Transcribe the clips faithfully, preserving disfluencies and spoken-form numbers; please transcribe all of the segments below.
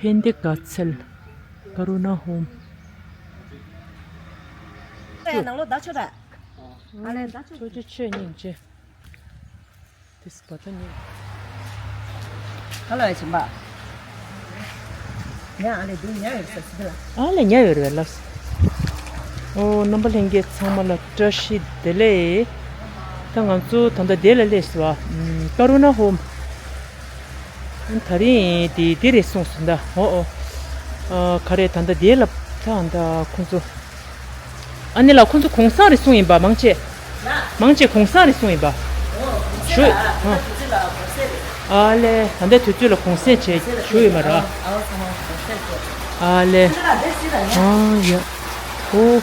པན་དེ་ག་ཚལ། ཀ་རུ་ན་ཧོམ། ནང་ལོགས་བདག་ཆོས་ར། ཨ་ལས་བདག་ཆོས། ཆོས་ཆོས་ཆོས་སྙིང་རྗེ། དེ་སི་པ་ད་ནི། ཧ་ལོ་ཡ་ཆེན་པ། ཡ་ཨ་ལས་འདུག་ཉལ་ཡོད་ས་སི་ལ། ཨ་ལས་ཉལ་ཡོད་རེད་ལགས། ཨོ་རྣམ་པ་ལྷན་རྒྱས་ཚང་མ་ལ་བཀྲ་ཤིས་བདེ་ལེགས། ད་ང་ཚོ་ད་ལྟ་དེ་ལ་སླེབས་སོང་བ། ཀ་རུ་ན་ཧོམ། ད་རིང་དེ་དེ་རེད་གསུངས་སོང་ད། ཨོ་ཨོ། ཨ་ག་རེ་ད་ལྟ་དེ་ལ་ད་ད་ཁོང་ཚོ། ཨ་ནི་ལ་ཁོང་ཚོ་གུང་སེང་རེད་གསུངས་ཡིན་པ་མང་ཆེ། མང་ཆེ་གུང་སེང་རེད་གསུངས་ཡིན་པ། ཞུ། ཨ་ལེ་ད་ལྟ་དུས་ཚོད་ལ་གུང་སེང་བྱས་ཞུ་ཡོད་མ་རེད། ཨ་ལེ། ཨ་ཡ། ཨོ།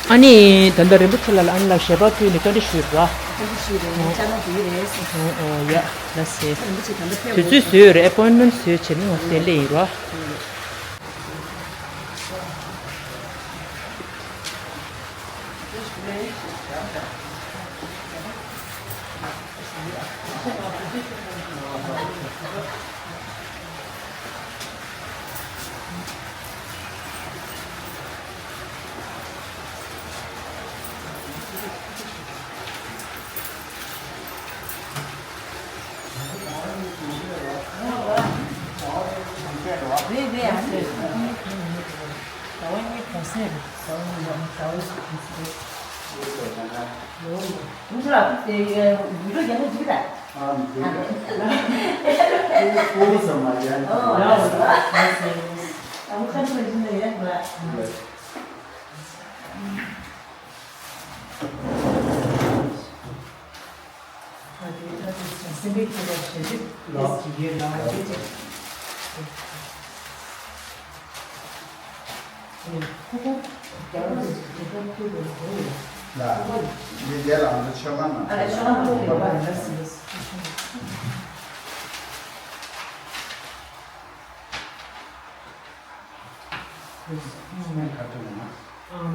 ཨ་ནི་ད་ལྟ་རིན་པོ་ཆེ་ལ་ལ་ཨ་ནི་ལ་ཞལ་པར་ཕུལ་ནས་བཀའ་འདྲི་ཞུས་ར། བཀའ་འདྲི་ཞུས་རེད། ཨོ་ཅག་ན་དེ་རེད། ཨོ་ཨོ་ཡ་ལ་སེ། རིན་པོ་ཆེ་ད་ལྟ་ཕེབས། དུས་ཚོད་བཟོས་ཡོད་རེད། ཨེ་པོན་མེན་བཟོས་བྱས་ནས་ང་ཚོ་དེ་སླེབས་ཡིན་ར།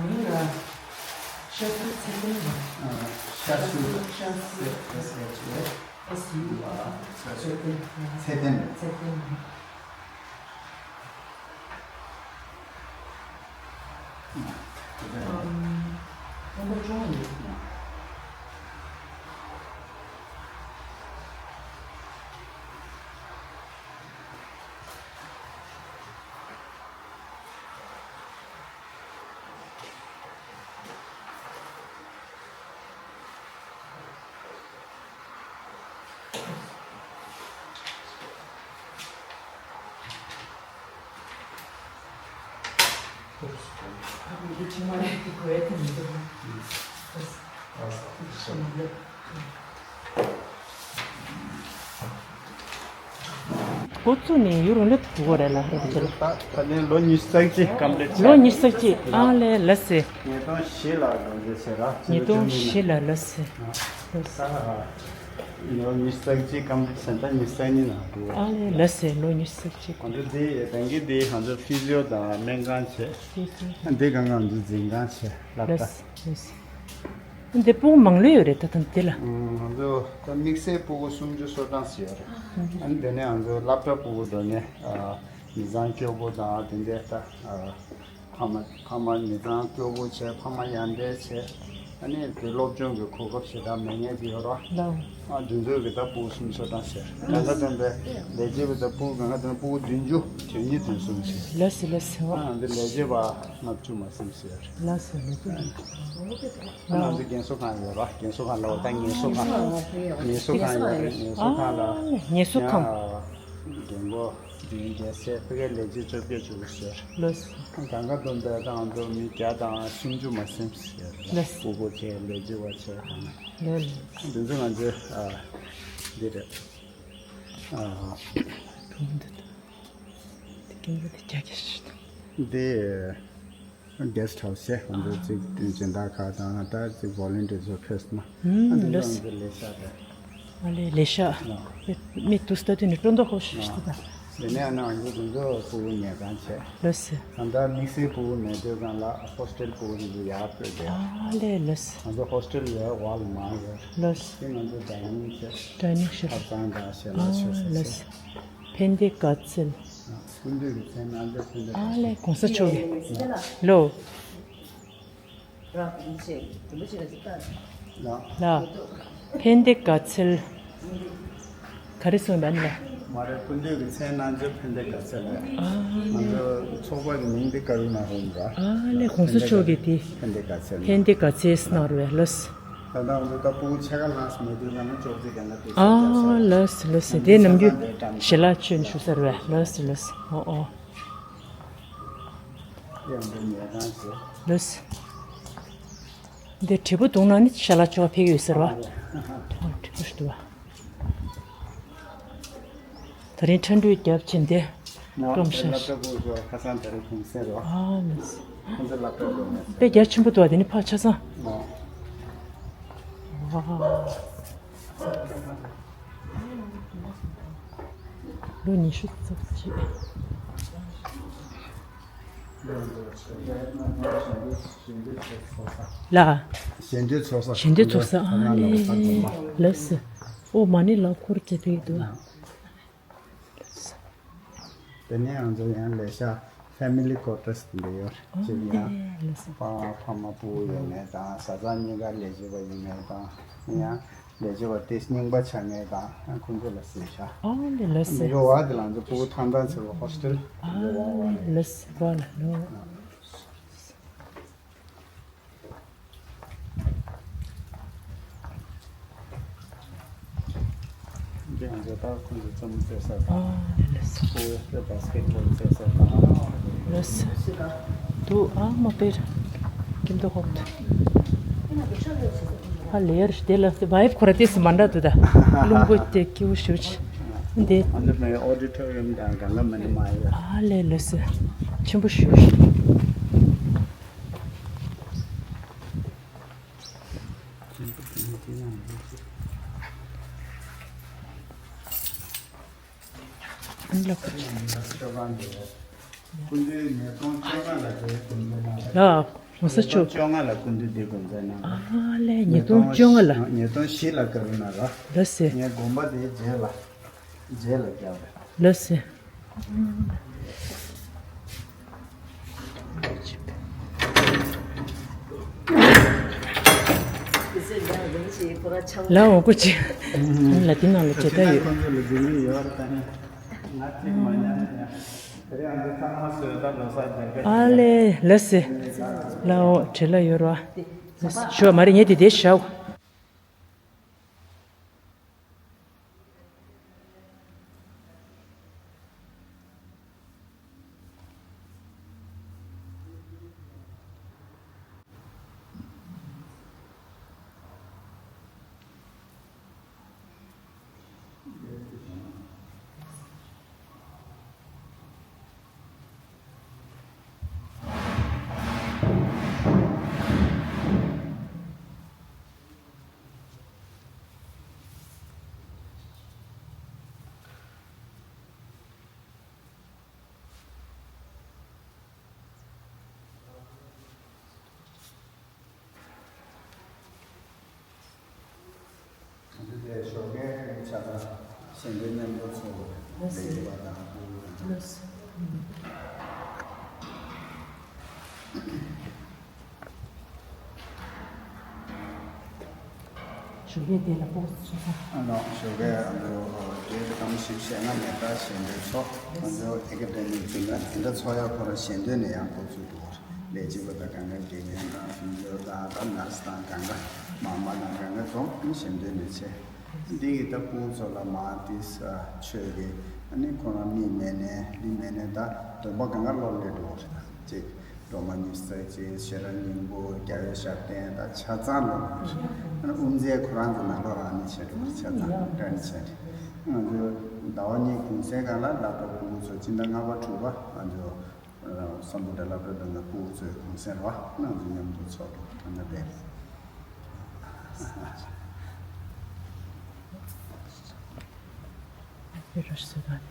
མིང་ལ་ཤ་ཚུ་ཚེ་བརྟན་ལགས། ཨ། ཤ་ཚུ། ཤ་ཚུ། ཨེས་ཨེཆ་ཨེ། ཨེས་ཡུ། ཨ། ཚེ་བརྟན། ཚེ་བརྟན། ཚེ་བརྟན་ལགས། ཨ། ཚེ་བརྟན། ཨམ། སྟོང་པ་བཅོ་ལྔ་ཡིན། འགོ་བཙུགས་ནས་ཡུན་རིང་ལོས་ཐུག་གོ་རེད་ལ་རེད་པ་ཅེ་ལ། ད་ད་ནས་ལོ་ཉི་ཤུ་རྩ་གཅིག་ཀམ་པི་ལིཊ་བྱས། ལོ་ཉི་ཤུ་རྩ་གཅིག་ཨ་ལས་ལ་སེ། ཉིས་སྟོང་བཞི་ལ་དགོངས་འཛིན་བྱས་ར། ཉིས་སྟོང་བཞི་ལ་ལ་སེ། ལོ་ཉི་ཤུ་རྩ་གཅིག་ཀམ་པི་ལིཊ་བྱས་ད་ཉི་ཤུ་རྩ་གཉིས་ནང་འདུག་ཨ་ལས་ལ་སེ་ལོ་ཉི་ཤུ་རྩ་གཅིག་ང་ཚོ་འདི་ད་གིན་འདི་ང་ཚོ་ཕི་ཟི་ཡོ་དང་སྨན་ཁང་བྱས། ཕི་ཟི་ཡོ། འདི་གང་གང་ང་ཚོ་འཛིན་ཁང་བྱས་ལབ་ད། ལ་སེ། འདི་ཕྲུ་གུ་མང་ལོས་ཡོད་རེད་ད་ཐེངས་འདི་ལ། ང་ཚོ་ད་དམིགས་བསལ་ཕྲུ་གུ་སུམ་ཅུ་སོ་གྲངས་ཤིག་ཡོད་རེད། ཨ་ནི་དེ་ནས་ང་ཚོ་སློབ་གྲྭ་ཕྲུ་གུ་འགྲོ་ནས་མི་ཚང་སྐྱོ་པོ་དང་དེ་འདྲའི་ད་ཕ་མ་ཕ་མ་མི་ཚང་སྐྱོ་པོ་བྱས་ཕ་མ་ཡང་འདྲེན་བྱས། ཨ་ནི་དེ་སློབ་སྦྱོང་གི་གོ་སྐབས་ཞེ་དྲག་མེད་མཁན་ཅིག་ཡོད་རེད། ལགས། ཨ་དེ་ཚོའི་གི་ད་ཕྲུ་གུ་སུམ་ཅུ་སོ་གྲངས་ཤིག་གང་ག་དོན་པའི་ལས་བྱེད་པ་ད་ཕྲུ་གུ་གང་ག་དོན་ཕྲུ་གུ་བདུན་ཅུ་དོན་གཉིས་དོན་གསུམ་ཞིག་ལགས་སོ་ལགས་སོ། ཨ་འདི་ལས་བྱེད་པ་ལྔ་བཅུ་མ་ཟིན་ཟེར། ལགས་སོ་ལགས་སོ། ཨ་ནང་དུ་རྒན་གསོ་ཁང་ཡོད་ར། རྒན་གསོ་ཁང་ལ་འོ་ད་ངལ་གསོ་ཁང་། ངལ་གསོ་ཁང་ཡོད་རེད། ངལ་གསོ་ཁང་ལ། ཨ་ངལ་གསོ་ཁང་། རྒན་གོག་བདུན་བརྒྱད་ཟེར་ཕ་གིའི་ལས་བྱེད་བཅོ་བརྒྱད་བཅུ་དགུ་ཟེར། ལགས་སོ། གང་ག་དོན་པའི་ད་ང་ཚོ་མི་བརྒྱ་དང་སུམ་ཅུ་མ་ཟིན་ཟེར། ལགས་སོ། ཕྲུ་གུ་བྱས་ལས་བྱེད་པ་བྱས་གང་། ལགས་སོ། དེ་ཚོ་ང་ཚོའི་ཨ་འདི་རེད། ཨ། དུང་འདི་དང་། དེ་ཀེམ་ར་དེ་རྒྱ་སྐྱེད་ཞིག་དང་། འདི། གེ་སི་ཊི་ཧའུ་སི་ཡ་ང་ཚོ་གཅིག་སྦྱིན་བདག་ཁག་དང་ད་གཅིག་ཝོ་ལན་ཊི་ཡར་ཚོ་ཕེབས་ན། ཨ་འདི་ལོ་ལགས་སོ། ང་ཚོ་ལས་ཤག་རེད། ཨ་ལས་ལས་ཤག་མི་དུ་སྟ་དུ་ནི་ཀྲོ་འདོགས་ཧོ་ཤི་ཤི་ད། དེ་ནས་ནང་ཡོད་དུ་འགྲོ་ཕྲུ་གུ་ཉལ་ཁང་བྱས། ལོས། ད་ལྟ་དམིགས་བསལ་ཕྲུ་གུ་མེད་དུས་གང་ལ་ཧོ་སི་ཊེལ་ཕྲུ་གུ་རིགས་ཡར་སྤྲོད་དེ། ཨ་ལས་ལོས། ང་ཚོ་ཧོ་སི་ཊེལ་ཡོད་ཝར་ལ་མང་ཡོད། ལོས། དེ་ང་ཚོ་ཌའི་ནིང་བྱས། ཌའི་ནིང་ཤོ། ཐབ་ཚང་དང་ཞལ་ལག་མཆོད་ས་བྱས། ཕན་བདེ་དགའ་ཚལ། སྐུ་མདུན་གྱི་མཚན་ནང་ཚོ་ཕན་བདེ་དགའ་ཚལ། ཨ་ལས་གོང་ས་མཆོག་གི་ལོ། ལ། ཕན་བདེ་དགའ་ཚལ། ག་རེ་གསུངས་པ་ནི་ལ། མ་རེད། སྐུ་མདུན་གྱི་མཚན་ནང་ཚོ་ཕན་བདེ་དགའ་ཚལ་རེད། ང་ཚོ་ཚོགས་པ་གི་མིང་འདི་ཀ་རུ་ན་ཧོམ་ར། ཨ་ལས་གོང་ས་མཆོག་གི་དེ་ཕན་བདེ་དགའ་ཚལ། ཕན་བདེ་དགའ་ཚལ་གནང་རུ་བས་ལོས། ད་ལྟ་ང་ཚོ་ད་ཕྲུ་གུ་ཕྱེད་ཀ་ལངས་མེད་དུས་ང་ནི་ཅོག་ཙེ་ག་ན་དེ་ཨ་ལོས་ལོས། དེ་ནམ་རྒྱུན་ཞལ་ལག་མཆོད་ནས་བཞུགས་ས་རུ་བས་ལོས་ལོས། ཨོ་ཨོ། ལོས། འདི་དྲིལ་བུ་བརྡུངས་ན་ནི་ཤ་ལ་ཅོག་ཕེག་ཡོད་ཟེར་བ། ཐོག་དྲིལ་བུ་ཞིག་འདུག་བ། ད་རིང་ཁྲ་འགྲོས་རྒྱབ་ཕྱིན་ཏེ། སྒྲོམ་ཤ་ཞིག་ཁ་སང་ད་རིང་ཁུང་སེ་རོ། ཨ་ལོས། ཁོང་ཚོ་ལབ་སྟོན་རོ་ནས། དཔེ་རྒྱ་ཆེན་པོ་འདུག་བ་དེ་ནི་ཕ་ཆ་ཚང་། ཨོ། ལོ་ཉི་ཤུ་རྩ་གཅིག་ལ། ཞལ་འདོན་ཚོགས་ས། ཞལ་འདོན་ཚོགས་ས། ཨ་ལས། ལགས་སོ། ཨོ་མ་ཎི་ལག་འཁོར་གྱི་ཕེབས་འདུག་དེ་ནས་ང་ཚོ་ཡང་ལས་ཤག་ཕེ་མི་ལི་ཀོ་ཊར་སི་དེ་འདྲ་ཡོད་རེད། ཨ་ཅིག་ཡང་ལས་སོ། ཕ་ཕ་མ་བུ་ཡོད་མེད་དང་བཟའ་ཚང་གཉིས་ཀ་ལས་བྱེད་པ་ཡིན་མེད་དང་ཡང་ལས་བྱེད་པ་དེ་རྙིང་པ་ཆགས་མེད་དང་ཁོང་ཚོ་ལ་ཟེར་ཤག་ཨ་ལས་ལས་སོ། འདི་ག་བ་དེ་ལ་ང་ཚོ་ཕྲུ་གུ་ཐང་ཐང་ཟེར་བ་ཧོ་སི་ཊེལ། ཨ་ལས་སོ་བ་ལ་ལོ། འདི་ང་ཚོ་ད་ཁོང་ཚོ་རྩེད་མོ་རྩེ་ས་དང་། ཨ་ལས་སོ། ཁོ་བོའི་བྷ་སི་ཀེ་ཊི་བྷོལ་རྩེ་ས་དང་། ལས་སོ། དུ་ཨ་མ་པེར། ཀིམ་དུ་ཧོབ་ཏུ། ཨ་ལེ་ཡར་དེ་ལ་བའི་བ་ཁོ་ར་དེ་སུ་མ་འདྲ་དུ་ད། རླུང་པོ་དེ་ཀེའུ་ཞུ་ཆི། འདི། ཨ་འདི་མེ་ཨོ་ཌི་ཊོ་རི་ཡམ་དང་གང་ག་མ་ནི་མ་ཡོད། ཨ་ལེ་ལས་སོ། ཆེན་པོ་ཞུ་ཞུ། ལ། གོང་ས་མཆོག་བཅོ་ལྔ་ལ་སྐུ་མདུན་འདི་དགོངས་མཛད་གནང་། ཨ་ལས། ཉིས་སྟོང་བཅོ་ལྔ་ལ། ཉིས་སྟོང་བཅོ་ལྔ་ལ། ཉིས་སྟོང་བཞི་ལ་ཀ་རུ་ན་ར། ལགས་སེ། ངའི་དགོན་པ་དེའི་རྗེས་ལ། རྗེས་ལ་བརྒྱབ་པ། ལགས་སེ། ལ་འོ་ཀོ་ཅི། ལ་དེ་ནང་ལ་བྱེད་ད་ཡོད། ཁོང་ཚོ་ལ་འཛིན་གྱི་ཡོད་རེད་ད་ནི། ང་ཐིག་མ་ཉན་ཡ། དེ་རིང་ང་ཚོ་ཚང་མ་བཟོས་ད་ལོ་གསར་མཇལ་ཁ་ཨ་ལས་ལགས་སེ། ལ་འོ་བྲེལ་ལ་ཡོད་ར། ཞོ་མ་རེད་ངས་དེ་དེ་ཞའོ། འདི་དེ་ཞོགས་ཀའི་ཆ་ཚང་ཞལ་འདོན་མཉམ་དུ་ཚོགས་ལས་བྱེད་པ་དང་ཕྲུ་གུ་དང་། ཞོགས་ཀའི་དེ་ལ་ཕོགས་ཚོགས་ས། ཨ་ནོ་ཞོགས་ཀའི་ཨ་ནོ་དེ་ག་དམ་ཞིབ་བཤད་ན་མེད་པ་ཞལ་འདོན་ཚོགས་ང་ཚོ་ཨེ་ཀ་ཌེ་མིག་དེ་འདྲ་དེ་འདྲ་ཚོགས་ཡག་ཁོ་རང་ཞལ་འདོན་ནས་ཡང་འགོ་ཚུགས་འདུག་ལས་བྱེད་པ་དང་གང་ག་དགེ་རྒན་དང་ཕྲུ་གུ་དང་ད་ནར་སི་དང་གང་ག་མ་མ་དང་གང་ག་ཚོགས་ཞལ་འདོན་ནས་བྱས། འདི་གི་ད་ཕྲུ་གུ་ཚོ་ལ་མ་ཏིས་ཆོས་ཀྱི་ཨ་ནི་ཁོ་རང་མིག་མེད་ནས་ལུས་མེད་ནས་ད་སྡོམ་པ་གང་ག་ལོག་ལས་འགྲོ་བ་རེད་ད་ཅིག་སྒྲོལ་མ་ཉི་ཤུ་རྩ་གཅིག་ཤེས་རབ་སྙིང་པོ་རྒྱལ་བའི་ཞབས་བརྟན་ད་ཆ་ཚང་ལོ། ཨ་ནི་དབུ་མཛད་ཁོ་རང་ཚོ་ནང་ལོགས་རང་ནས་བྱས་འགྲོ་ཆ་ཚང་བཀྲ་ནས་བྱས་ཏེ། ང་ཚོ་ཟླ་བ་གཉིས་གུང་སེང་སྒང་ལ་བསླབ་གྲྭ་ཕྲུ་གུ་ཚོ་སྤྱི་ཟླ་ལྔ་པ་དྲུག་པ་ང་ཚོ་སམ་བྷོ་ཊ་བསླབ་གྲྭ་དང་ཕྲུ་གུ་ཚོའི་གུང་སེང་རེད་བ། ང་ཚོ་མཉམ་དུ་ཚོགས་འགྲོ་ཐ་ན་བས། ཨ་ཕི་རོ་ཤི་སི་ག་ནས།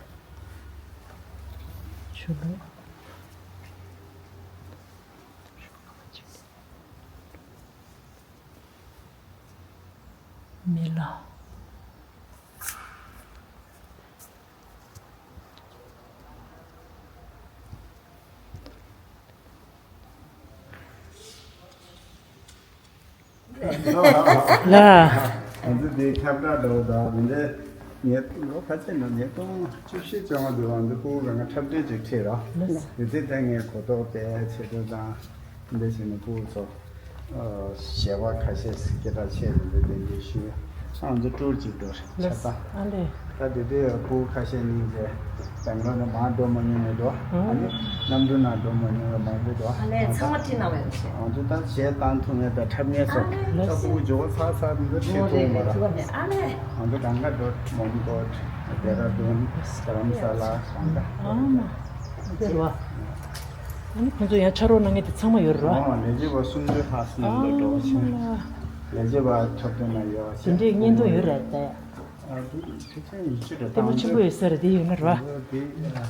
མི་ལ། ལ། ང་ཚོ་དེ་ཁྱབ་བསྒྲགས་འདྲ་བོ་དང་། དེ་འདྲའི་ཉིས་ལོ་ཁ་ཤས་ནང་ཉིས་སྟོང་བཅུ་བཞི་བཅོ་ལྔ་དུས་ང་ཚོ་ཕྲུ་གུ་གང་ག་འཁྲབ་སྟོན་ཅིག་ཁྲིད་རོགས། དེ་ཚེ་ད་ངས་གོ་རྟོགས་དཔེ་ཆེ་འགྲོ་དང་། འདི་བྱས་ནས་ཕྲུ་གུ་ཚོ་ཞལ་པར་ཁ་ཤས་སྐད་གྲགས་ཆེ་རུ་འགྲོ་དེ་འདྲའི་ཞུས། ང་ཚོ་ཊུར་ཅིག་འགྲོ་ཆ་ལགས། ད། ཨ་ལས། ད་དེ་དུས་ཕྲུ་གུ་ཁ་ཤས་སྙིང་རྗེ། སྦེང་ལོར་ནས་མར་འགྲོ་མ་མྱོང་བ་འདུག་ཨ་ནི་གནམ་གྲུ་ནང་འགྲོ་མ་མྱོང་བ་མང་པོ་འདུག་ཨ་ལས། ཚང་མ་ཁྲིད་གནང་བའི་རེད། ང་ཚོ་ད་གཞས་བཏང་ཐུབ་མཁན་དང་འཁྲབ་མཁན་ཚོ། ཨ་ལས། ད་ཕྲུ་གུ་འབྱོར་ཚར་ཚར་དུས་ཁྲིད་ཐུབ་མ་རེད། ཨ་ལས། ང་ཚོ་གང་ག་འགྲོ། མོན་གྷོ། ཌེ་ར་ཌུན། དྷ་རམ་ས་ལ། གང་ག་ཨ་མ། ཟེར་བ། ཨ་ནི་ཁོང་ཚོ་ཡང་ཕྱག་རོགས་གནང་མཁན་དེ་ཚང་མ་ཡོད་རེད་བ། ཨོ། ལས་བྱེད་པ་སུམ་ཅུ་ལྷག་ནང་ལ་འགྲོ་བ་ཞིག་ཨ་མ་ལ། ལས་བྱེད་པ་འཁྲབ་སྟོན་ན་ཡོད་བ་དེ་ཞིག་འདྲའི་བརྙན་ཐུང་ཡོད་རེད་དེ། ཨ། དེ་ཕལ་ཆེར་ཉི་ཤུ་འདྲ། ལྟད་མོ་ཆེན་པོ་ཡོད་ས་རེད། དེ་ཡོད་ན་རེད་བ། དེ་ཨ་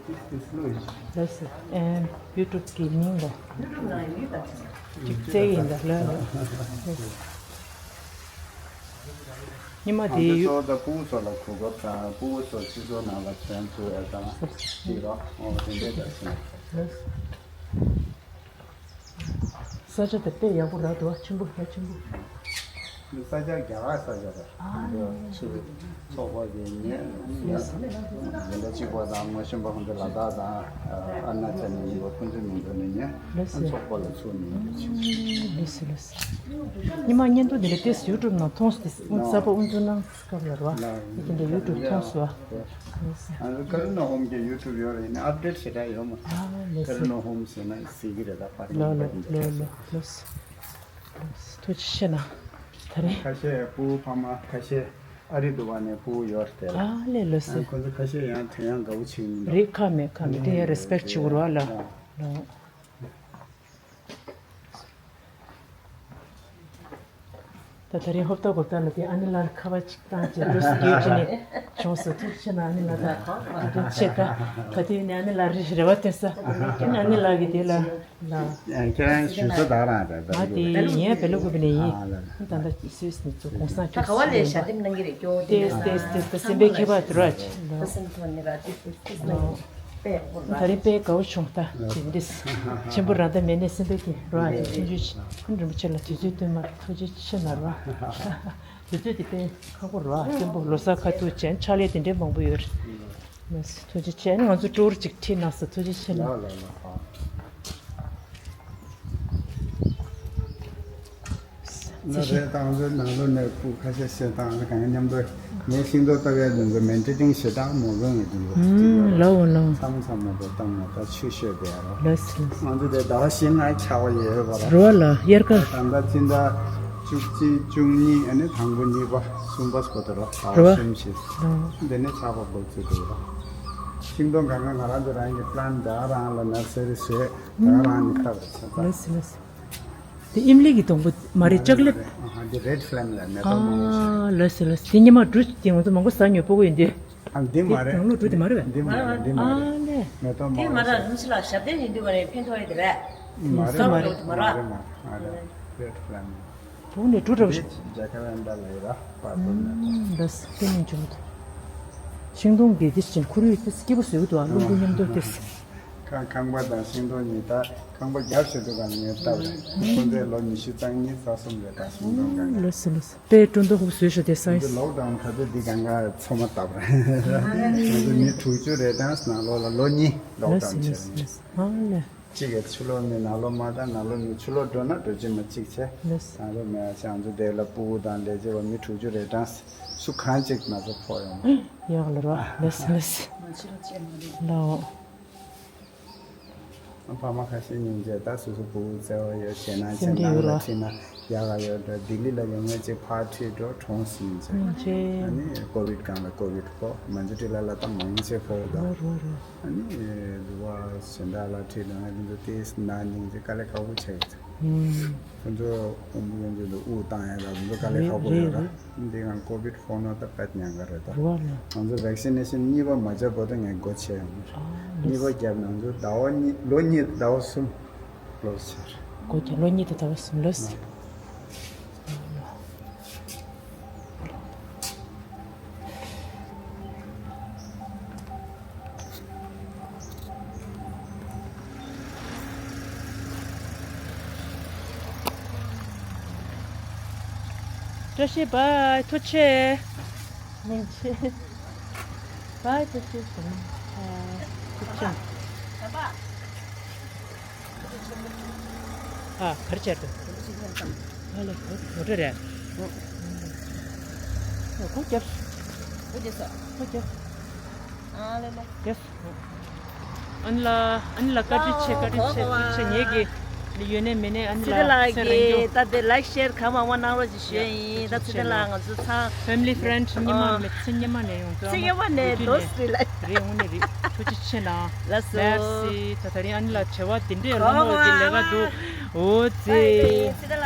ཏིས་ཏིས་ལོས། ལགས་སོ། ཨེམ། ཡུ་ཊུབ་གི་མིང་ལ། ཡུ་ཊུབ་ནང་ཡོད་ད། ཅིག་བཙལ་ཡིན་ད་ལ། ཉི་མ་དེ་ཡུ། ད་ཕྲུ་གུ་ཚོ་ལ་གོ་སྐབས་དང་། ཕྲུ་གུ་ཚོ་སྤྱི་ཚོགས་ནང་ལ་བྱོན་ཐུབ་ཡ་དང་། ཅིག་རོགས། ཨོ། དེ་འདྲའི་ད་ཞིག་ས་ཆ་དེ་དཔེ་ཡག་པོ་རག་འདུག་ཆེན་པོ། ཡ། ཆེན་པོ། འདི་ས་ཆ་རྒྱ་གར་ས་ཆ་རེད། ཨ། འདི་ཕྱི་ཚོགས་པ་གི་ཉེ་ཡ་འདི་འདྲ་གཅིག་པ་དང་། མ་གཞི་པ་ཁོང་ཚོ་ལ་དྭགས་དང་ཨ་རུ་ན་ཅལ་ནས་ཡིན་པ། ཁོང་ཚོའི་མིང་ཐོག་ནས་ཉེ་ལགས་སོ། ཚོགས་པ་ལ་ཚུགས་ནས་ཡིན་པ་ཅིག་ལགས་སོ། ལགས་སོ། ཉི་མ་བརྙན་ཐུང་འདི་འདྲ་ཏོག་ཙམ་ཡུ་ཊུབ་ནང་མཐོང་སོང་། དེ་གསར་པ་དབུ་འཛུགས་གནང་སྐབས་ལ་རེད་བ། དེ་འདྲ་ཡུ་ཊུབ་མཐོང་སོང་བ། ལགས་སོ། ཨ་ནི་ཀ་རི་ན་ཧོམ་གྱི་ཡུ་ཊུབ་ཡོད་རེད། ཡིན་ནའི་ཨབ་ཌེཊ་ཞེ་དྲག་ཡོད་མ་རེད། ཨ། ལགས་སོ། ཀ་རི་ན་ཧོམ་ཟེར་ན་གཟིགས་ཀྱི་རེད། ད་པར་ལོ་ལོ་ལོ་ལོ་ལོ། ཐུགས་རྗེ་ཆེ་གནང་། ད་རེས། ཁ་ཤས་ཕྲུ་གུ་ཕ་མ། ཁ་ཤས་ཨ་རི་འདྲ་བ་ནས་ཕྲུ་གུ་ཡོད་རེད་དེ་ལ། ཨ་ལས། ལགས་སོ། ཨ། ཁོང་ཚོ་ཁ་ཤས་ཡང་དྲན་ཡག་དགའ་པོ་བྱེད་ཀྱི་མི་འདུག་རེད། ཁ་མེད་ཁ་མེད། དེ་ཡང་རེ་སི་པེག་བྱེད་དགོས་རེད་བ་ལ། ཨ། ལོ། ད་ད་རིང་ཧོབ་ཏ་གོབ་ཏ་ལ་དེ་ཨ་ནེ་ལགས་ཁ་པར་ཅིག་བཏང་བྱས། འགྲོ་སྲིད་རྒྱུ་ཅི་ནས་བྱུང་སོང་། ཐུགས་རྗེ་ཆེ་གནང་། ཨ་ནེ་ལགས་ད་ཨ་དྲིན་ཆེ། ད་ག་དུས་ནས་ཨ་ནེ་ལགས་རེ་རེ་བ་བཏོན་ས། ཨ་ནེ་ལགས་ཀྱི་དེ་ལ་ལ། ཁྱེད་རང་ཞུ་ས་ད་རང་རེད། ང་དེ་ཡིན་ཡ། བེ་ལ་ཀུ་པི་ནས་ཡིན། ཨ་ལ་ལ། ད་ལྟ་སུད་སི་ནས་ཚུར་གུང་སེང་ད་ག་བ་ལས་ཞལ་འདེབས་གནང་གི་རེད། སྐྱོ་བོ་དེ། ཏེས་ཏེས་ཏེས་ཏེས། སེམས་པའི་ཁྱད་པར་དུ་ར་ཅི་ལ། ད་སེམས་ཐོག་ནས་ར་ཏེས་ཏེས་ཏེས་གནང་གི་རེད། དཔེ་ཡག་པོ་རེད། ད་རེས་དཔེ་དགའ་བོ་བྱུང་། ད་ཅི་འདྲ་ཆེན་པོ་རང་ད་མེད་ནས་སེམས་པའི་གི་རོ་ཨ་ཅེ་ཆུང་ཆུང་ཅིག་ཁོང་རིན་པོ་ཆེ་ལ་དུས་ཚོད་བཏོན་མར་ཐུགས་རྗེ་ཆེ་གནང་རོགས། དུས་ཚོད་དེ་དཔེ་ཁག་པོ་རོ་ཨ། སྐྱོན་པོ་ལོ་གསར་ཁ་ཐུག་ཅན་ཕྱག་ལས་དེ་འདྲའི་མང་པོ་ཡོད་རེད། ལགས་སོ། ཐུགས་རྗེ་ཆེ། ཨ་ནི་ང་ཚོ་ཊུར་ཅིག་ཁྲིད་གནང་སོང་། ཐུགས་རྗེ་ཆེ་གནང་། ལགས་ལགས་ལགས། ཨ། ན་རེ་ཏང་ཚོའི་ནང་ལོ་ནས་ཕྲུ་གུ་ཁ་ཤས་ཤིག་དང་གང་མཉམ་དུ་ངས་ཤིང་ཏོག་བཏབ་ཡ་དེ་ཚོ་མེན་ཊེ་ནེན་སི་ཞེ་དྲག་མ་དགོས་ངེས་དེ་ཚོ། ཨུམ། ལགས་འོ་ལགས། མཚམས་མཚམས་མ་གཏོགས་བཏང་མ་ད་ཆུ་ཤོད་དེ་ཡ་རོ། ལགས་སོ། ང་ཚོ་དེ་ཟླ་བ་བཞི་ལྔ་ཆགས་པ་ཡོད་པ་ར། རོ་ལ་དབྱར་ཁ། ད་ལྟ་སྤྱི་ཟླ་བཅུ་གཅིག་བཅུ་གཉིས། ཨ་ནི་དང་པོ་གཉིས་པ་གསུམ་པ་སྐོར་དུ་རོ། ཟླ་བ་རོ། གསུམ་བཞི། ལགས། དེ་ནས་ཆགས་པ་འགོ་བཙུགས་འདུག་ར། ཤིང་ཏོག་གང་ག་ང་རང་ཚོ་རང་གི་པི་ལན་ཊི་ད་རང་ལ་ནར་སི་རི་བཟོས། ད་རང་ནས་བཏབ་རེད་ས། ལགས་སོ་ལགས་སོ། དེ་ཨིམ་ལི་གི་སྡོང་པོ་མ་རེད། ལྕགས་ལེབ། ཨ་ཧ། འདི་རེད་ཕི་ལེམ་ལ་མེ་ཏོག་མང་པོ་ཞིག་ཨ་ལགས་སོ་ལགས་སོ། དེ་སྔོན་མ་འབྲུ་དེ་ང་ཚོ་མང་པོ་ཟ་མྱོང་པོ་གོ་ཡིན་དུས། ཨ། འདི་མ་རེད། དེ་དང་ལོ་འབྲུ་དེ་མ་རེད་པས། འདི་མ་རེད། འདི་མ་ཨ་རེད། ལས། མེ་ཏོག་དེ་མང་མ་པོ་ར་ཞིག་ནམ་ཞིག་ལ་ཞབས་བརྟན་ཡིན་དུས་མ་རེད། ཕན་ཐོགས་ཡོད་དེ་རེད། མ་རེད། མ་རེད། མ་རེད། མ་རེད། རེད་ཕི་ལེམ། བུ་ནས་འབྲུ་འདྲ་བོ་ཞིག་ཇ་ཀ་རན་ཌ་ལ་ཡོད་ར། པར་པལ་མེ་ཏོག་ལགས་སོ། དེ་མིན་བྱུང་འདུག་ཤིང་སྡོང་གི་དེ་བཞིན་ཁོར་ཡུག་དེ་སྐྱིད་པོ་བཟོས་འདུག་ཨ། རླུང་བུ་མཉམ་དུ་དེ། ཁང་ཁང་པ་དང་ཤིང་སྡོང་གཉིས། ད་ཁང་པ་རྒྱབ་བྱེད་དུས་གང་ངས་བཏབ་རེད། ཁོང་ཚོའི་ལོ་ཉི་ཤུ་རྩ་གཉིས་རྩ་གསུམ་རེད། ད་ཤིང་སྡོང་གང་ག་ལགས་སོ་ལགས་སོ། དཔེ་སྤྲོ་མདོག་ཧུབ་བཟོས་ཤག་དེ་སའི་ཛི། ལོག་ཌའུན་ག་དུས་འདི་གང་ག་ཚང་མ་བཏབ་རེད། ང་ཚོ་མི་དྲུག་ཅུ་རེ་གྲངས་ནང་ལོགས་ལ་ལོ་གཉིས་ལོག་ཌའུན་བྱས་རེད། ལགས་སོ་ལགས་སོ། ཨ་ལས། གཅིག་གིས་ཕྱི་ལོགས་ནས་ནང་ལོགས་མ་བཏང་། ནང་ལོགས་ནས་ཕྱི་ལོགས་འགྲོ་ན་འགྲོ་གཅིག་མ་གཅིག་བྱས། ལགས་སོ། ནང་ལོགས་མེད་ཡ་ཅང་ཚོ་དེ་ལ་ཕྲུ་གུ་དང་ལས་བྱེད་པ་མི་དྲུག་ཅུ་རེ་གྲངས་སུ་གང་གཅིག་ང་ཚོ་ཕོག་ཡོང་། ཡག་ལ་རོ། ལགས་སོ་ལགས་སོ། ལའོ། ཕ་མ་ཁ་ཤས་སྙིང་རྗེ། ད་སོ་སོ་ཕྲུ་གུ་བརྩེ་བ་ཡོད་བྱས་ན་ཆེ། སེམས་ནང་ལ་ཁྲིད་ན་ཡག་ག་ཡོད་འགྲོ། ལྡི་ལི་ལ་ཡོང་ངེས་ཅིག་ཕར་ཁྲིད་འགྲོ་གྲོངས་སོང་ཟེར། ཨ་ནི་ཀོ་བིད་སྒང་ལ་ཀོ་བིད་ཕོག་མན་ཇུ་ཊི་ལ་ལ་ད་མང་ཆེ་ཕོག་ད། རོ་རོ་རོ། ཨ་ནི་རུ་བ་གཞན་དག་ལ་ཁྲིད་ལ་ང་འདི་ཚོ་ཏེས་ན་སྙིང་རྗེ་དཀའ་ལས་ཁག་པོ་བྱས་ཡོད། ཁོ་ཚོ་དབུལ་པོ་ཡོང་དུས་དུ་དབུགས་བཏང་ཡ་ལ་ཁོ་ཚོ་དཀའ་ལས་ཁག་པོ་ཡོད་ར། འདི་གང་ཀོ་བིད་ཕོག་ན་ད་དཔེ་ཉེན་ཁ་རེད་ད། ང་ཚོ་བེག་སི་ནེ་ཤན་གཉིས་པ་མ་བརྒྱབ་བར་དུ་ངས་སྒོ་ཕྱེ་ཡོང་གི་རེད། གཉིས་པ་བརྒྱབ་ན་ང་ཚོ་ཟླ་བ་གཉིས་ལོ་གཉིས་ཟླ་བ་གསུམ་ལོས་ཕྱིར། སྒོ་ཕྱེ་ལོ་གཉིས་དང་ཟླ་བ་གསུམ་ལོས། བཀྲ་ཤིས་བྷའི་ཐུགས་རྗེ་ཆེ། བྷའི་ཐུགས་རྗེ་ཆེ། ཐུགས་རྗེ་ཆེ། ཨ། ག་རེ་བྱས་འདུག་ཨ་ལེ། ངོ་སྤྲོད་རེད། ཨོ། སྒོ་བརྒྱབ། སྒོ་བརྒྱབ་སོང་། སྒོ་བརྒྱབ། ཨ་ལེ་ལེ། བརྒྱབ་སོང་། ཨ་ནི་ལ། ཨ་ནི་ལ་བཀའ་དྲིན་ཆེ། བཀའ་དྲིན་ཆེ། ཐུགས་རྗེ་ཆེ། ངེད་ཀྱི་ཡོད་ནའི་མེད་ནའི་ཨ་ནི་ལ་ཚེ་རིང་རྒྱུ། ད་དེ་ལའིག་ཤེར་གང་མང་མང་གནང་རོགས་ཞེས་ཞུ་ཡིན། ད་ཚེ་རིང་ལགས་ང་ཚོ་ཚང་། ཕེ་མི་ལི་ཕེ་རེན་ཌི་སྙེ་མ་མེད། ཚེ་སྙེ་མ་ནས་ཡོང་། ཚེ་སྙེ་མ་ནས་རྡོ་སི་རི་ལ། རེད། དངོས་གནས་རེད། ཐུགས་རྗེ་ཆེ་གནང་། ལགས་སོ། མེར་སི། ད་དེ་རིང་ཨ་ནི་ལ་བྲེལ་བ་དེ་འདྲའི་ལོ་མོ་གི་ལས་ཀ་འདུག་འོ་ཙི།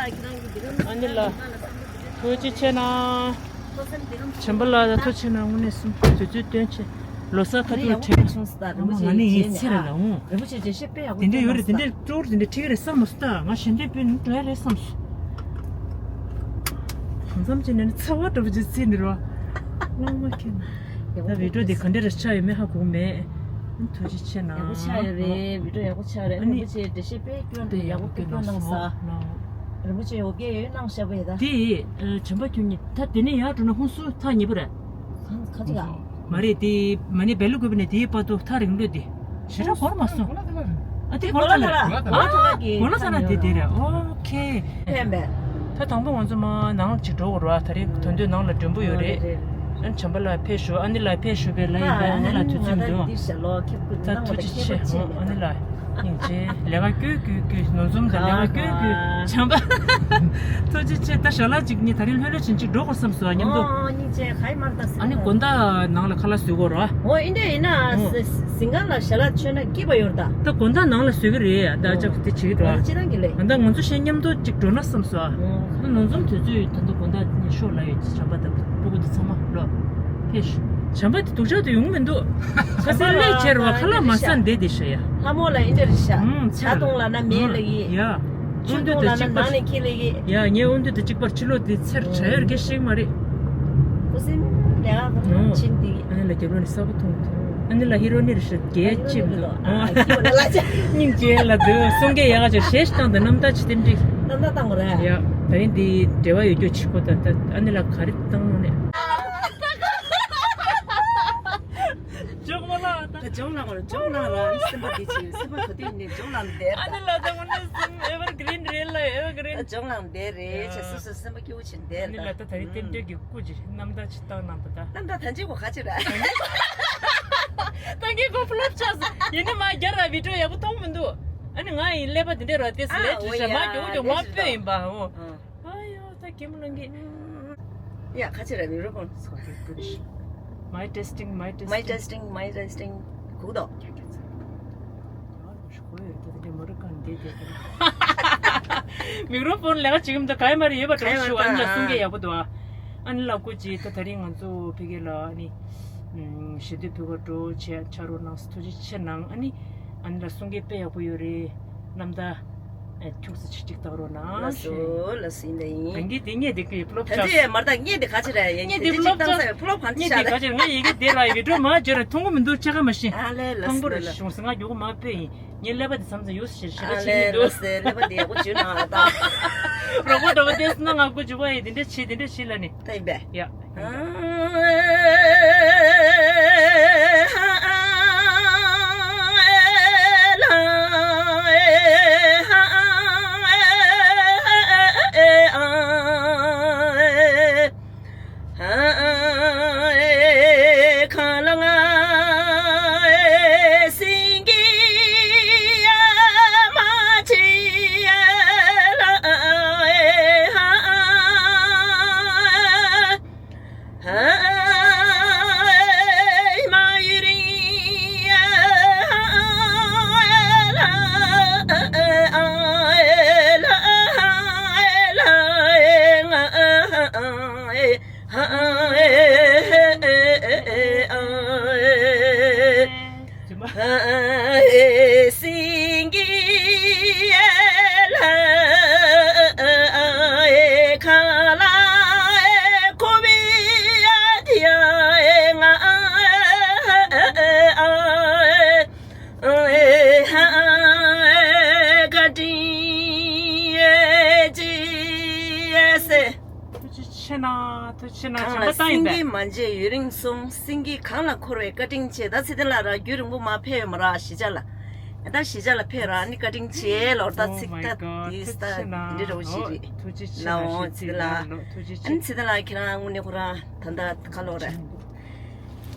ཨ་ནི་ལ་ཐུགས་རྗེ་ཆེ་གནང་། བྱམས་པ་ལགས་ད་ཐུགས་རྗེ་ཆེ་གནང་། དངོས་གནས་སུ་དུས་ཚོད་སྟོན་ཆེ། ལོ་གསར་ཁ་ཐུག་དྲན་སོང་། ད་རིན་པོ་ཆེ་ང་ནི་ཡིན་ཚེ་ར་ལ་འོང་། རིན་པོ་ཆེ་རྗེས་ཤེས་དཔེ་ཡག་པོ། དེ་འདྲ་ཡོད་རེད། དེ་འདྲ་ཀྲོར་དེ་འདྲ་ཁྲིད་ཀྱི་རེད་བསམ་མ་སོང་། ད་ང་གཞན་དོན་དཔེ་ནི་འགྲོ་ཡ་རེད་བསམ་སོང་། གང་འཚམ་བྱས་ནས་ཚ་བ་འདྲ་པོ་ཅིག་ཚིག་ནི་རོ། གླང་མ་ཁེ་ན། ད་བི་ཌིའོ་དེ་ག་འདྲ་རེ་ཆགས་ཡོད་མེད་ཧ་གོ་མེད། ཐུགས་རྗེ་ཆེ་གནང་། ཡག་པོ་ཆགས་ཡོད་རེད། བི་ཌིའོ་ཡག་པོ་ཆགས་རེད། ཨ་ནི། རིན་པོ་ཆེ་འགྲེལ་བཤད་དཔེ་སྐྱོན་དཔེ་ཡག་པོ་དཔེ་སྐྱོན་གནང་ས། རིན་པོ་ཆེ་འོ་སྐད་ཡོད་གནང་ཤག་པས་ད། དེ་ཨ། བྱམས་པ་ཁྱོད་གཉིས་ད་དེ་ནས་ཡར་འགྲོ་ན་ཧུན་སུར་ཐག་ཉེ་པོ་རེད། གང་ག་ཚོད་ལ། མ་རེད་དེ། མ་ནི་བེ་ལུ་གུ་པ་ནས་དེའི་བར་དུ་ཐག་རིང་ལོས་དེ། ཞེ་དྲག་འགོར་མ་སོང་། ཨ་དེ་གོ་ལ་ཐ་ལ་རེད། གོ་ལ་ཐ་ལ་གི་གོ་ལ་ཐ་ལ་དེ་དེ་རེད། ཨོ་ཁེ། ཕན་པས། ད་དང་པོ་ང་ཚོ་མ་ནང་ཅིག་འགྲོ་དགོས་རེད་བ། ད་རེས་དོན་དུ་ནང་ལ་མགྲོན་པོ་ཡོད་རེད། ཨ་ནི་བྱམས་པ་ལགས་ཕེབས་ཞུ། ཨ་ནི་ལགས་ཕེབས་ཞུ་བའི་ལ་ཡིན་པས། ཨ་ནི་ལགས་དུས་ཚོད་མི་འདུག་ད་ཐུགས་རྗེ་ཆེ། ཨ་ནི་ལགས་སྙིང་རྗེ། ལས་ཀ་སྐྱོད་སྐྱོད་སྐྱོད། ནོར་འཛོམས་དང་ལས་ཀ་སྐྱོད་སྐྱོད། བྱམས་པ། ཐུགས་རྗེ་ཆེ། ད་ཞོགས་ལ་ཅིག་ངས་ད་རེས་ལྷོད་ལྷོད་བྱིན་ཅིག་འགྲོ་དགོས་བསམ་སོང་མཉམ་དུ། ཨོ་སྙིང་རྗེ། ག་ཡི་མར་ད་ཟིན། ཨ་ནི་དགོང་དག་ནང་ལ་ཁ་ལག་བཟོ་དགོས་རེད་བ། ཨོ་ཨིན་འདྲ་ཡིན་ན། ཨོ། ཟིན་གང་ལ་ཞལ་ལག་མཆོད་ན་སྐྱིད་པ་ཡོད་ད། ད་དགོང་དག་ནང་ལ་བཟོ་གི་རེད། ད་ཅག་དེ་བྱེད་ཀྱི་འདུག་ཨ། ཅི་རང་གི་ལས། ད་ང་ཚོ་གཞན་མཉམ་དུ་ཅིག་འགྲོ་ན་བསམ་སོང་། ཨོ། ད་ནོར་འཛོམས་དུས་ཚོད་ད་ལྟ་དགོང་དག་ཤོག་ལ་ཡོད། བྱམས་པ་དང་སྤུ་གུ་དེ་ཚང་མ་ལོ། ཕེབས་ཤོག་བྱམས་པ་དེ་སྡུག་ཅག་དུ་ཡོང་མི་འདུག་ཁ་སང་ལས་བྱེར་བ་ཁ་ལག་མ་ཟ་འདས་དེ་ཤ་ཡ། ལྷ་མོ་ལ་ཨིན་འདྲ་རེད་ཤག་ཨུམ། ཆ་ཚང་ལ་ན་མེད་ལ་ཡི། ཡ། ཆུ་འཐུང་ལ་ན་ནང་ནས་འཁྱེར་ལ་ཡི། ཡ། ངའི་དབང་འདུས་དེ་གཅིག་པར་ཕྱི་ལོགས་དེ་ཚེར་བྱ་ཡོད་རྒྱ་ཞིག་མ་རེད། ཁུ་སིམ་ལས་ཀ་ཁོ་ཐང་ཕྱིན་ཏེ། ཨ་ནི་ལ་རྒྱབ་ལོགས་ནས་གསར་པ་མཐོང་། ཨ་ནི་ལ་ཧི་རོ་ནི་རེ་ཞིག་རྒྱལ་ཅིག་འདུག་ཨ་ཁྱི་བ་ལ་ལ་ཅག་སྙིང་རྗེ་ལ་འདུག་གསུང་སྐད་ཡག་ག་ཅིག་གཞས་ཤིག་བཏང་དང་རྣམ་ཐར་ཅིག་ཏིམ་ཏིག་རྣམ་ཐར་བཏང་དགོས་རེད། ཡ། ད་རིང་འདི་འབྲེལ་བ་ཡོད་རྒྱུ་ཅིག་གོ། ད་ད་ཨ་ནི་ལ་ག་རེ་བཏང་ནས། ཇོག་མ་ལ། ད་ཇོག་ལ་གོ་ར་ཇོག་ལ་ར་སེམས་པ་འདི་ཅི་སེམས་པ་ག་དུས་ནས་ཇོག་ལ་འདེར། ཨ་ནི་ལ་ད་ངོ་ནས་སེམས་ཨེ་ཝར་གི་རིན་རེད་ལ་ཨེ་ཝར་གི་རིན། ད་ཇོག་ལ་འདེར་རེད་ཆེ་སུ་སུ་སེམས་པ་སྐྱིད་པོ་ཆེ་འདེར། ཨ་ནི་ལ་ད་ད་རིང་རྟེན་འབྲེལ་གྱི་སྐུ་ཅི་རྣམ་ཐར་ཅི་བཏང་གནང་ད་ད། རྣམ་ཐར་ད་ཅི་གོ་ག་ཅི་ར། ད་ངས་གོ་ཕློབ་ཆགས་སོ། ཡིན་ནི་མ་རྒྱ་ར་བི་ཌིའོ་ཡག་པོ་མཐོང་མི་འདུག་ཨ་ནི་ང་ཡིན་ཀླད་པ་འདི་འདྲ་ར་ཏེ་སི་ལེ་ཨ་ཏྲི་ཤ་མ་མགྱོགས་མགྱོགས་མ་སྤོས་ཡིན་པ་འོ། ཨ་ཡོ་ད་གད་མོ་ལངས་གི། ཡ་ཁ་ཆེ་ར་མི་རོ་ཀོན། མའི་ཊེ་སི་ཊིང་མའི་ཊེ་སི་ཊིང་། མའི་ཊེ་སི་ཊིང་མའི་ཊེ་སི་ཊིང་། གུག་དོ། མི་རོ་ཀོན་ལས་ཀ་བྱེད་ཀྱི་མི་འདུག་ག་ཡ་མ་རེ་ཡོད་པ་འགྲོ་ཞུ། ཨ་ནི་ལ་གསུང་སྐད་ཡག་པོ་འདུག་ཨ་ནི་ལ་སྐུ་མཁྱེན། ད་ད་རིང་ང་ཚོ་ཕ་གི་ལ་ཨ་ནི་ཞི་བདེ་བོད་ཀྱི་འགྲོ་ཆེ་ཆ་རོགས་གནང་། ཐུགས་རྗེ་ཆེ་གནང་། ཨ་ནི་ཨ་ནི་ལ་གསུང་སྐད་དཔེ་ཡག་པོ་ཡོད་རེད། རྣམ་ཐར་ཨ་ཐུགས་སུ་ཆིག་ཆིག་བཏང་རོགས་གནང་། ལགས་སོ་ལགས་སོ། ཡིན་ད་ཡིན། ད་གིན་དེ་ངས་དེ་གི་ཕློབ་ད་ཆགས་ཚེ་མར་ད་ངས་དེ་ག་ཅི་རེད་ཡིན། ངས་དེ་དེ་ཕློབ་ཆགས། ངས་དེ་ག་ཅི་རེད། ངས་ཡི་གེ་དེ་ར་ཡི་བི་ཌིའོ་མ་བརྗོད་ར་མཐོང་གི་མི་འདུག་ཆ་ག་མ་ཤེས། ཨ་ལེ་ལགས་སོ། ཐང་པོ་རེ་ལགས་སོ། བྱུང་སོང་ང་མགྱོགས་པོ་མ་སྤོས་ཡིན། ངའི་ཀླད་པ་དེ་མཚམས་མཚམས་ཡོད་ཟེར་ཞེ་དྲག་ཨ་ཆེ་ལེ་གི་འདུག་ལགས་སེ་ཀླད་པ་དེ་ཡག་པོ་བྱོས་ན་ང་ད། རོགས་པ་འདྲ་པོ་བལྟས་སོང་ན་ང་སྐུ་འཇུག་པ་ཡི་དེ་འདྲ་བྱེད་དེ་འདྲ་བྱེད་ལ་ནི། ད་ཡིན་པས། ཡ། ཨ། བཀའ་དྲིན་ཆེ་ཟེར། ཐུགས་རྗེ་ཆེ་གནང་། ཐུགས་རྗེ་ཆེ་གནང་། གངས་བྱམས་པ་ལ་བཏང་ཡིན་པས། སེང་གེ་མ་མཇལ་ཡུན་རིང་སོང་། སེང་གེ་གངས་ལ་འཁོར་བའི་བཀའ་དྲིན་ཆེ། ད་ཚེ་བརྟན་ལགས་ར་རྒྱུན་རིང་པོ་མ་ཕེབས་ཡོད་མ་ར། གཞིས་ཆགས་ལ། ད་གཞིས་ཆགས་ལ་ཕེབས་ར་ནི་བཀའ་དྲིན་ཆེ་ལོར། ད་ཚིག་ད་དེ་ད་འདི་འདྲ་བོ་ཞིག་རེད། ལའོ་ཚེ་བརྟན་ལགས། ཨ་ནི་ཚེ་བརྟན་ལགས་ཁྱེད་རང་དངོས་གནས་ཁོ་རང་ད་ད་ཁ་ལོ་ར།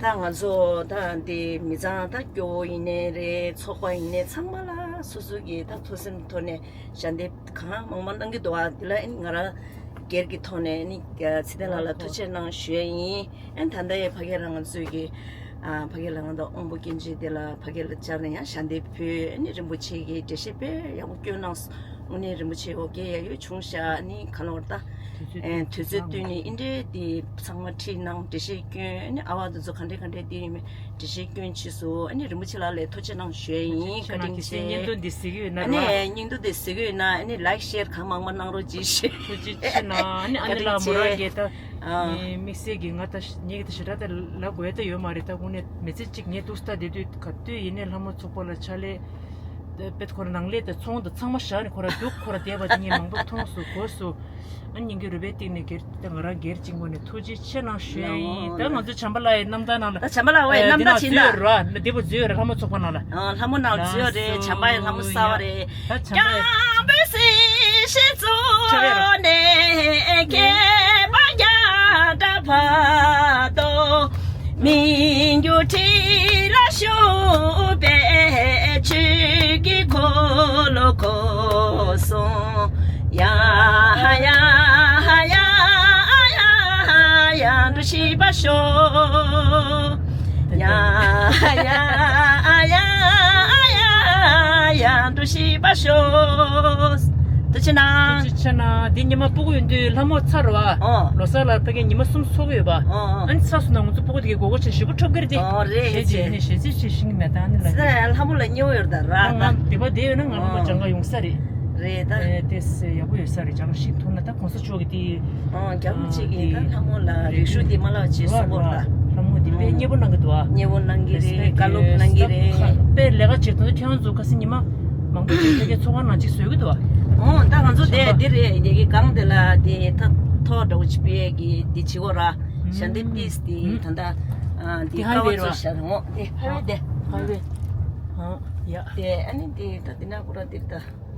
ད་ང་ཚོ་ད་འདི་མི་ཚང་ད་སྐྱོ་བོ་ཡིན་ནའི་རེད། ཚོགས་པ་ཡིན་ནའི་ཚང་མ་ལ་སོ་སོ་གི་ད་ཐུགས་སེམས་ཐོག་ནས་ཞལ་འདེབས་གང་མང་མང་གནང་གི་འདུག་ཨ། འདི་ལ་ཨ་ནི་ང་རང་སྒེར་གྱི་ཐོག་ནས་ཨ་ནི་ཚེ་བརྟན་ལགས་ལ་ཐུགས་རྗེ་ཆེ་གནང་ཞུ་ཡས་ཡིན། ཨ་ནི་ད་ལྟ་ཡ་ཕ་གི་རང་ང་ཚོས་ཀྱི་ཨ་ཕ་གི་ལ་ང་ཚོ་དབང་པོ་སྐྱོན་ཅན་དེ་ལ་ཕ་གི་ལ་བཅར་ནས་ཡང་ཞལ་འདེབས་ཕུལ། ཨ་ནི་རིན་པོ་ཆེ་གི་འགྲེལ་བཤད་དཔེ་ཡག་པོ་སྐྱོན་གནང་སོང་། དངོས་གནས་རིན་པོ་ཆེ་འོ་བརྒྱལ་ཡ་ཡོད་བྱུང་ཤག་ཨ་ནི་ག་ལོར་ད། དུས་ཚོད་ཨེ་དུས་ཚོད་བཏོན་ནས་ཨིན་འདྲེ་དེ་ཚང་མ་ཁྲིད་གནང་། འགྲེལ་བཤད་སྐྱོན། ཨ་ནི་ཨ་བ་དེ་ཚོ་ག་འདྲས་ག་འདྲས་དེ་ཡིན་མིན་འགྲེལ་བཤད་སྐྱོན་བྱས་སོང་། ཨ་ནི་རིན་པོ་ཆེ་ལགས་ལ་ཐུགས་རྗེ་ཆེ་གནང་ཞུ་ཡས་ཡིན། བཀའ་དྲིན་ཆེ། བརྙན་ཐུང་འདི་གཟིགས་ཡོད་ན་ཨ་ནི་ར། བརྙན་ཐུང་འདི་གཟིགས་ཡོད་ན་ཨ་ནི་ལའིག་ཤེར་གང་མང་མང་གནང་རོགས་གྱིས་ཞུ། ཐུགས་རྗེ་ཆེ་གནང་། ཨ་ནི་ཨ་ནི་ལགས་མོ་རང་གིས་ད་ཨ་ངའི་དམིགས་བསལ་གྱི་ང་ད་ངེད་ཀྱི་ད་ཞེ་དྲག་ད་ལབ་དགོས་ད་ཡོད་མ་རེད། ད་དངོས་གནས་མི་ཚེ་གཅིག་ངས་འདུག་སེ་ད་བསྡད་དུས་ག་དུས་ཡིན་ནའི་ལྷ་མོ་ཚོགས་པ་ལ་ཕྱག་ལས་དཔེ་ཁོ་རང་ནང་ལས་དང་ཚོང་དང་ཚང་མ་བཞག་ནས་ཁོ་རང་འདུག་ཁོ་རང་བསྡད་པ་དེ་ངས་མང་པོ་མཐོང་སོང་གོ་སོང་། ཨ་ནི་ངའི་རུས་པའི་གཏིང་ནས་སྒེར་ད་ང་རང་སྒེར་གཅིག་ངོས་ནས་ཐུགས་རྗེ་ཆེ་གནང་ཞུ་ཡས་ཡིན། ད་ང་ཚོ་བྱམས་པ་ལགས་ཡི་རྣམ་ཐར་ནང་ལ། ད་བྱམས་པ་ལགས་འོ་ཡ་ཨེ་རྣམ་འདི་ཐར་ནང་བྱིན་ད་འཛུལ་ཡོད་ར། འདི་པོ་འཛུལ་ཡོད་ར། ལྷ་མོ་ཚོགས་པ་ནང་ལ། ཨ་ལྷ་མོ་ནང་འཛུལ་ཡོད་རེད། བྱམས་པ་ཡི་ལྷ་མོ་གསར་པ་རེད། ད་བྱམས་པ་ཡི་སྐྱབས་མགོན་སྲིད་ཞི་གཙོ་ཁྲ་བའི་ར། ནས་མཁས་པ་བརྒྱ་ཕྲག་བར་དོ། མི་འགྱུར་ཁྲི་ལ་བཞུགས་པའི་ཆོས་ཀྱི་འཁོར་ལོ་བསྐོར་སོང་། ཡ་ཡ་ཡ་ཡ་ཡ་འགྲོ་ཤེས་པ་ཤོག་ཡ་ཡ་ཡ་ཡ་ཡ་འགྲོ་ཤེས་པ་ཤོག་ཐུགས་རྗེ་གནང་། ཐུགས་རྗེ་ཆེ་གནང་། འདི་ཉི་མ་སྤུ་གུ་ཡོད་དུས་ལྷ་མོ་ཚར་བ། ཨོ། ལོ་གསར་ལ་ཕ་གི་ཉི་མ་གསུམ་ཚོགས་ཡོད་པ། ཨོ་ཨོ། ཨ་ནི་ཚར་སོང་ན་ང་ཚོ་སྤུ་གུ་དེ་གའི་མགོ་སྐོར་བྱས་ཞེ་པོ་འཁྲབ་ཀྱི་རེད་དེ། ཨོ་རེད་ཞེས་བྱས་རེད། ནས་ཞེ་ཚིག་ཅིག་ཤིང་གི་མེ་ཏང་ནི་ལ་སི་རེད། ལྷ་མོ་ལ་སྨྱོ་ཡོད་ད་ར། ད་ང་སྡེ་པ་དེ་ཡོད་ན་ང་ལྷ་མོ་སྦྱང་ག་ཡོང་ས་རེད། རེད་ད། ཨེ་དེ་སེ་ཡག་པོ་ཡོད་ས་རེད། སྦྱང་ཤིང་འཐུང་ན་ད་གོང་ས་མཆོག་གི་དེ། ཨོ་རྒྱ་མོ་གཅིག་གིས་ད་ལྷ་མོ་ལ་རིག་གཞུང་དེ་མ་བརླག་ཅེས་གསུངས་པ་ལ། ལྷ་མོ་དེ་དཔེ་མཉེས་པོ་གནང་གི་འདུག་ཨ། མཉེས་པོ་གནང་གི་རེད། བཀའ་སློབ་གནང་གི་རེད། དཔེ་ལས་ཀ་བྱེད་དུས་ཁྱེད་རང་ཚོ་ཁ་སང་ཉི་མ་མང་པོ་ཅིག་ཕ་གིའི་ཚོགས་ཁང་ནང་ཅིག་བཟོས་ཀྱི་འདུག་ཨ། ཨོ་ད་ང་ཚོ་དེ་འདི་རེད། ཡ་གི་གང་དེ་ལ་དེ་ད་ཐོག་འདྲ་བོ་ཅིག་སྤེལ་གི་དེ་བྱེད་གོ་ར། ཞལ་འདེབས་ཏིས་དེ་ད་ད་དེ་ཀ་བ་ཚོ་ཤར་འོ་དེ་ཧ་བེ་དེ། ཧ་བེ། ཡ། དེ་ཨ་ནི་དེ་ད་དེ་ན་ཀུ་ར་དེ་ད།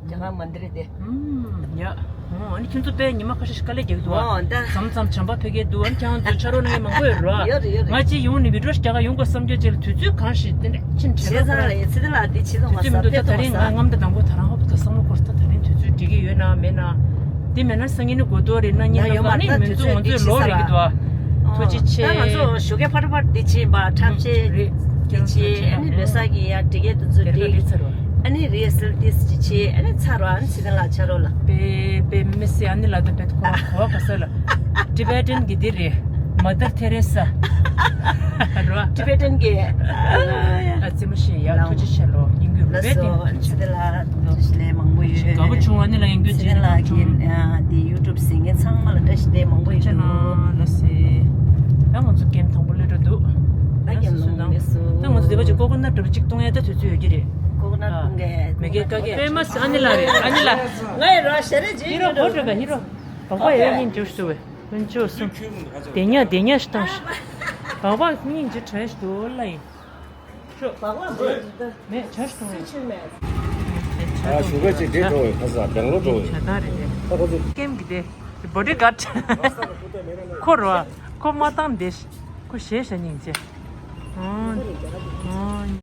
རྒྱ་གར་མ་འདི་རེད་དེ། ཨུམ། ཡ། ཨོ་ཨ་ནི་ཁྱོད་ཚོ་དཔེ་ཉི་མ་ཁ་ཤས་ཤིག་དཀའ་ལས་རྒྱག་གི་འདུག་ཨ། ཨོ་ད། མཚམས་མཚམས་བྱམས་པ་ཕ་གིར་འདུག་ཨ་ནི་ཁྱེད་རང་ཚོ་ཕྱག་རོགས་གནང་མཁན་མང་པོ་ཡོད་རེད་བ། ཡོད་རེད་ཡོད་རེད། ང་གཅིག་ཡོང་ནས་བི་ཌིའོ་ཞིག་རྒྱག་ག་ཡོང་དགོས་བསམ་རྒྱུ་ཅིག་ལ་དུས་ཚོད་གང་ཞིག་དེ་འདྲ་ཕྱིན་བྱེད་བྱས་ཚར་རེད། ཚེ་ད་ལ་དེ་བྱེད་ཐུབ་མ་དུས་ཚོད་མི་འདུག་ད་ད་རིང་ང་ངམ་ད་དང་པོ་ད་རང་ཧོབ་ད་བསམ་བློ་འཁོར་ད་ད་རིང་དུས་ཚོད་འགྲིག་གི་ཡོད་ན་མེད་ན། དེ་མེད་ན་སང་ཉིན་ནི་དགོས་འདུག་རེད་ན་ཉིན་ལ་ཡོད་མ་ནི་མི་འདུག་ང་ཚོའི་ལོ་རག་གི་འདུག་ཨ། ཐུགས་རྗེ་ཆེ། ད་ང་ཚོ་ཞོགས་ཀས་ཕར་ཕར་དེ་བྱེད་པ་འཁྲབ་ཆས་རེད། དེ་བྱེད་ཨ་ནི་ལོ་གསར་གྱི་ཡ་འབྲི་གས་དུ་ཚོད་དེ་ཨ་ནི་རི་ཧར་སལ་དེ་ཅི་བྱེད་ཨ་ནི་ཚར་བ་ཨ་ནི་ཚེ་ད་ལ་ཆ་རོགས་ལ། པེ་པེ་མི་སི་ཨ་ནི་ལ་དང་པེ་ཁོ་ཁོ་ག་ས་ལ། ཊི་བེ་ཊན་གི་འདི་རེད། མ་དར་ཐེ་རེ་ས། རེད་བ། ཊི་བེ་ཊན་གི། ཨ་ཙི་མ་ཤེས་ཡ་ཐུགས་རྗེ་ཆེ་ལོ་སྙིང་རུས་རུས་པའི་སྟེང་དུ་ཆེ། ལགས་སོ་ཨ་ནི་ཚེ་ད་ལ་ཐུགས་རྗེ་ཆེ་ལས་མང་པོ་ཡོད། དགའ་པོ་བྱུང་ཨ་ནི་ལ་ཡང་རྒྱུ་ཚེ་ད་ལ་གི་དེ་ཡུ་ཊུབ་གཟིགས་མཁན་ཚང་མ་ལ་བཀྲ་ཤིས་བདེ་ལེགས་མང་པོ་ཡོད། ཐུགས་རྗེ་གནང་ལགས་སེ། ད་ང་ཚོ་ཀེམ་དང་པོ་སླེབས་འགྲོ་འདུག་ད་ཀེམ་ལ་སོ་སོ་ལངས་དང་མེད་སོ། ད་ང་ཚོ་འདི་པ་ཅིག་ཀོ་ཀོ་ནཊ་འདྲ་པོ་ཅིག་བཏུང་ཡ་ད་དུས་ཚོད་ཡོད་ཀྱི་རེད། ཀོ་ཀོ་ནཊ་ཨ། བཏུང་གས། མེ་ཀེ་ཀ་ཀེ་ཕེ་མ་སི་ཨ་ནི་ལ་རེད། ཨ་ནི་ལ། ང་ཡི་རོ་ཤ་རེ་ཇི་ཧི་རོ་གོ་འགྲོ་ག་ཧི་རོ། བག་བག་ཡ་སྙིང་རྗེ་ཞུ་བས། ཀུན་སྤྱོད་གསུམ། དེ་ཉག་དེ་ཉག་ཞིག་བཏང་ཞིག་བག་བག་སྙིང་རྗེ་དྲན་ཞིག་འདུག་ལ་ཡིན། ཤོག་བག་བག་འདུག་མེད་ཆ་ཞིག་བཏང་ཡ། ཨ་ཞུ་ག་ཅིག་འདྲེ་འགྲོ་བའི་ཁ་ས་བེང་ལོ་འགྲོ་བའི། ད་ཁོ་ཚོ་ཀེམ་གི་དེ། བོ་ཌི་གཱཌ། ཁོ་རོ། ཁོ་མ་བཏང་བསྡད་ཤིག་ཁོ་ཞེད་ཤ་སྙིང་རྗེ། ཨོ། ཨོ།